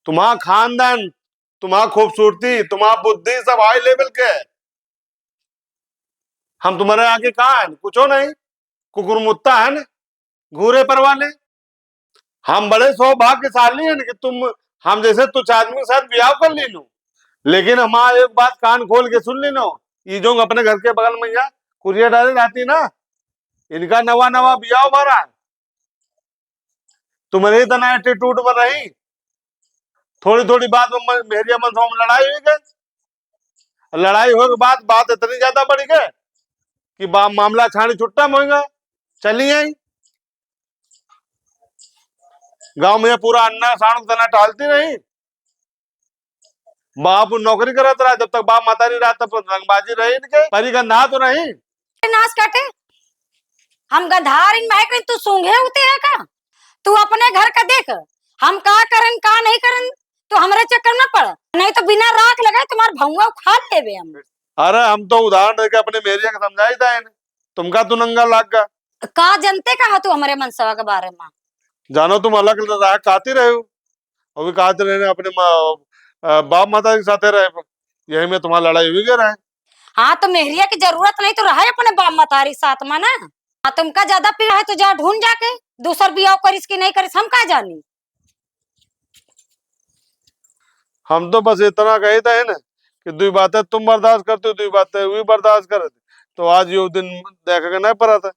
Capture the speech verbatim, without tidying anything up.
तुम्हार खानदान, तुम्हार खूबसूरती, तुम्हार बुद्धि सब हाई लेवल के है। हम तुम्हारे आगे का है? कुछो नहीं, कुकुरमुत्ता है ना, घूरे पर वाले। हम बड़े सौभाग्यशाली हैं कि तुम हम जैसे तुच्छ आदमी के साथ ब्याह कर लीनो। लेकिन हमार एक बात कान खोल के सुन लीनो, ई जो अपने घर के बगल में यहाँ कुरिया डाले रहती ना, इनका नवा नवा ब्याह भरा है। तुम्हारे इतना एटीट्यूड पर रही, थोड़ी थोड़ी बात में मन, मेहरिया मन से हम लड़ाई हुई गई। लड़ाई होए के बाद बात इतनी ज्यादा बढ़ गई कि बा-, मामला छानी छुट्टा में होएगा। चली आई गाँव में, पूरा अन्ना साण तना टहलती रही। बाप नौकरी करत रहा, जब तक बाप मतारी रहा तब तक रंगबाजी रही इनके, परी गंधा तो रही। नाश काटे, हम गंधार इन महक रही, तू सूंघे उते है का? तू अपने घर का देख, हम का करन का नहीं करन, तू हमरे चक्कर में पड़, नहीं तो बिना राख लगाए तुम्हार भौंवा उखाड़ लेबे हम। अरे हम तो उदाहरण देके अपने मेहरिया के समझाई था इन्हें, तुमका तू नंगा लाग गा। का जनते का है तू हमरे मनसवा के बारे में? जानो तुम अलग रहा कहती रहे हो, अभी कहते रहे अपने माँ, अ, बाप माता के साथे रहे, यही में तुम्हार लड़ाई हुई गई रहे। हाँ तो मेहरिया की जरूरत नहीं तो रहे अपने बाप मतारी साथ में ना। हाँ तुमका ज्यादा पीड़ा है तो जा ढूंढ जाके दूसर बियाह करिस कि नहीं करिस हम का जानी। हम तो बस इतना कही था है ना कि दुई बातें तुम बर्दाश्त करते हो, दुई बातें वी बर्दाश्त करते, तो आज यो दिन देखे के नहीं पड़ा था।